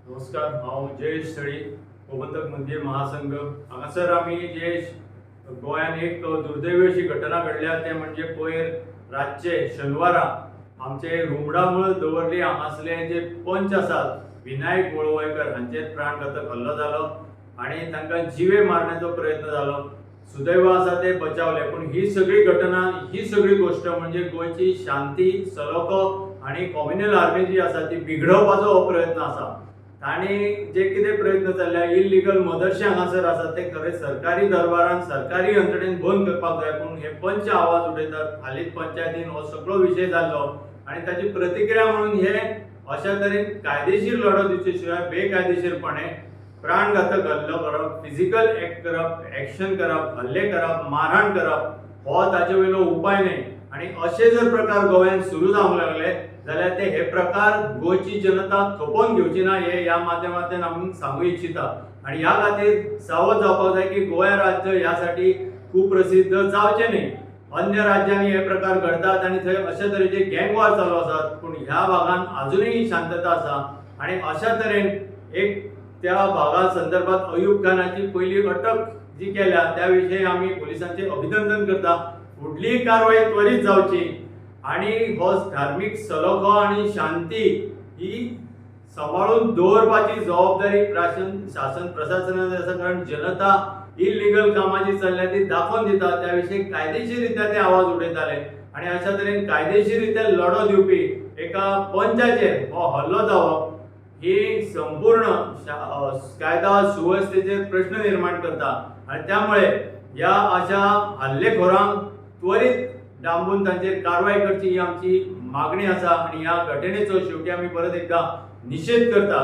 नमस्कार, हांव जयेश थळी, गोमंतक मंदिर महासंघ. हांगासर आमी जे गोंयांत एक दुर्दैवी अशी घटना घडल्या, तें म्हणजे पयर रातचे शेनवारा आमचे रुमडामूळ दवर्ली हांगासले जे पंच आसात विनायक वळवयकर हांचेर प्राणघातक हल्लो जालो आनी तांकां जिवे मारण्याचो प्रयत्न जालो. सुदैव आसा, ते बचावले. पूण ही सगळी घटना, ही सगळी गोश्ट म्हणजे गोंयची शांती, सलोखो आनी कॉम्युनल आर्मी जी आसा ती बिगडोवपाचो हो प्रयत्न आसा. तांणी जे कितें प्रयत्न चल्ल्या, इलिगल मदरशे हांगासर आसात, ते खरें सरकारी दरबारान, सरकारी यंत्रणेन बंद करपाक जाय. पूण हे पंच आवाज उठयतात. हालींच पंचायतीन हो सगळो विशय जाल्लो आनी ताची प्रतिक्रिया म्हणून हे अशा तरेन कायदेशीर लढो दिवचे शिवाय बेकायदेशीरपणे प्राणघातक हल्लो करप, फिजिकल एक्ट करप, एक्शन करप, हल्ले करप, मारहाण करप हो ताचे वयलो उपाय न्हय. आनी अशे जर प्रकार गोंयांत सुरू जावंक लागले जाल्यार ते हे प्रकार गोंयची जनता खपोवन घेवची ना, हे ह्या माध्यमांतल्यान आमी सांगू इच्छिता. आनी ह्या खातीर सावध जावपाक जाय की गोंय राज्य ह्या साठी कुप्रसिद्ध जावचें न्ही. अन्य राज्यांनी हे प्रकार घडतात आनी थंय अशे तरेचे गँग वॉर चालू आसात, पूण ह्या भागान अजुनूय शांतता आसा. आनी अशा तरेन एक त्या भागा संदर्भात अयूब खानाची पयली अटक जी केल्या, त्या विशयी आमी पोलिसांचे अभिनंदन करता. फुडली कारवाय त्वरीत जावची आनी हो धार्मीक सलोखो आनी शांती ही सांबाळून दवरपाची जबाबदारी शासन प्रशासनाची आसा, कारण जनता इलिगल कामां जी चल्ल्या ती दाखोवन दिता. त्या विशयी कायदेशीर रित्या ते आवाज उठयताले आनी अशा तरेन कायदेशीर रित्या लढो दिवपी एका पंचाचेर हो हल्लो जावप ही संपूर्ण कायदा सुवेवस्थेचेर प्रश्न निर्माण करता. आनी त्यामुळे ह्या अशा हल्लेखोरांक त्वरीत डांबून तांचेर कारवाय करची ही आमची मागणी आसा. आनी ह्या घटनेचो शेवटी आमी परत एकदा निशेध करता.